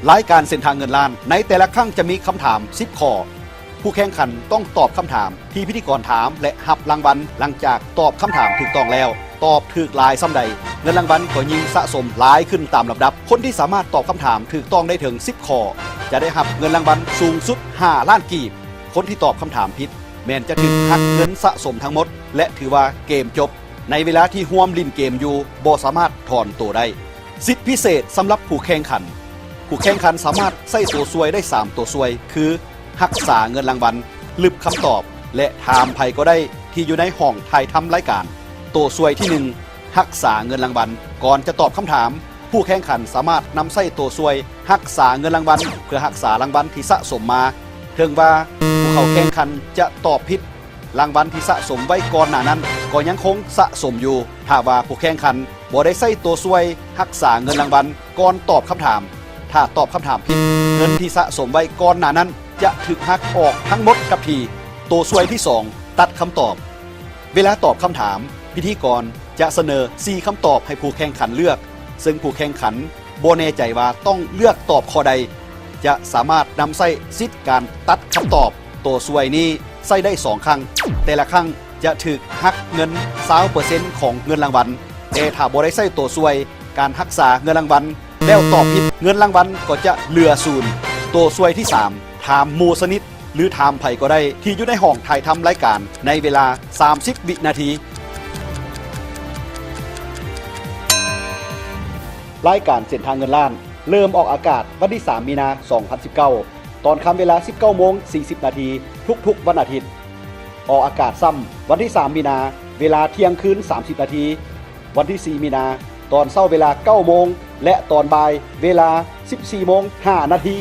ລາຍການເສັ້ນທາງເງິນລ້ານ ໃນແຕ່ລະຄັ້ງຈະມີຄຳຖາມສິບຂໍ້. ຜູ້ແຂ່ງຂັນຕ້ອງຕອບຄຳຖາມທີ່ພິທີກອນຖາມ ແລະ ຮັບລາງວັນຫຼັງຈາກຕອບຄຳຖາມຖືກຕ້ອງແລ້ວ. ຕອບຖືກຫຼາຍສ່ຳໃດ, ເງິນລາງວັນກໍຍິ່ງສະສົມຫຼາຍຂຶ້ນຕາມລຳດັບ. ຄົນທີ່ສາມາດຕອບຄຳຖາມຖືກຕ້ອງໄດ້ເຖິງສິບຂໍ້ ຈະໄດ້ຮັບເງິນລາງວັນສູງສຸດຫ້າລ້ານກີບ. ຄົນທີ່ຕອບຄຳຖາມຜິດ ແມ່ນຈະຖືກຫັກເງິນສະສົມທັງໝົດ ແລະ ຖືວ່າເກມຈົບ. ໃນເວລາທີ່ຮ່ວມຫຼິ້ນເກມຢູ່ ບໍ່ສາມາດຖອນໂຕໄດ້. ສິດພິເສດສຳລັບຜູ້ແຂ່ງຂັນ. ຜູ້ແຂ່ງຂັນສາມາດໃຊ້ໂຕຊ່ວຍໄດ້ສາມໂຕຊ່ວຍ ຄື ຮັກສາເງິນລາງວັນ, ລຶບຄຳຕອບ ແລະ ຖາມໃຜກໍໄດ້ທີ່ຢູ່ໃນຫ້ອງຖ່າຍທຳລາຍການ. ໂຕຊ່ວຍທີໜຶ່ງ ຮັກສາເງິນລາງວັນ. ກ່ອນຈະຕອບຄຳຖາມ, ຜູ້ແຂ່ງຂັນສາມາດນຳໃຊ້ໂຕຊ່ວຍຮັກສາເງິນລາງວັນ ເພື່ອຮັກສາລາງວັນທີ່ສະສົມມາ. ເຖິງວ່າຜູ້ເຂົ້າແຂ່ງຂັນຈະຕອບຜິດ, ລາງວັນທີ່ສະສົມໄວ້ກ່ອນໜ້ານັ້ນກໍຍັງຄົງສະສົມຢູ່. ຖ້າວ່າຜູ້ແຂ່ງຂັນບໍ່ໄດ້ໃຊ້ໂຕຊ່ວຍຮັກສາເງິນລາງວັນກ່ອນຕອບຄຳຖາມ, ຖ້າຕອບຄຳຖາມຜິດ, ເງິນທີ່ສະສົມໄວ້ກ່ອນໜ້ານັ້ນຈະຖືກຫັກອອກທັງໝົດກັບທີ່. ໂຕຊ່ວຍທີສອງ ຕັດຄຳຕອບ. ເວລາຕອບຄຳຖາມ, ພິທີກອນຈະສະເໜີສີ່ຄຳຕອບໃຫ້ຜູ້ແຂ່ງຂັນເລືອກ, ເຊິ່ງຜູ້ແຂ່ງຂັນບໍ່ແນ່ໃຈວ່າຕ້ອງເລືອກຕອບຂໍ້ໃດ, ຈະສາມາດນຳໃຊ້ສິດການຕັດຄຳຕອບ. ໂຕຊ່ວຍນີ້ໃຊ້ໄດ້ສອງຄັ້ງ, ແຕ່ລະຄັ້ງຈະຖືກຫັກເງິນຊາວເປີເຊັນຂອງເງິນລາງວັນ, ແຕ່ຖ້າບໍ່ໄດ້ໃຊ້ໂຕຊ່ວຍການຮັກສາເງິນລາງວັນ ແລ້ວຕອບຜິດ, ເງິນລາງວັນກໍຈະເຫຼືອສູນ. ໂຕຊ່ວຍທີສາມ ຖາມໝູ່ສະໜິດ ຫຼື ຖາມໃຜກໍໄດ້ທີ່ຢູ່ໃນຫ້ອງຖ່າຍທຳລາຍການໃນເວລາສາມສິບວິນາທີ. ລາຍການເສັ້ນທາງເງິນລ້ານ ເລີ່ມອອກອາກາດວັນທີສາມ ມີນາ ສອງພັນສິບເກົ້າ ຕອນຄ່ຳເວລາສິບເກົ້າໂມງສີ່ສິບນາທີ ທຸກໆວັນອາທິດ. ອອກອາກາດຊ້ຳວັນທີສາມ ມີນາ ເວລາທ່ຽງຄືນສາມສິບນາທີ, ວັນທີສີ່ ມີນາ ຕອນເຊົ້າເວລາເກົ້າໂມງ ແລະ ຕອນບ່າຍເວລາສິບສີ່ໂມງຫ້ານາທີ.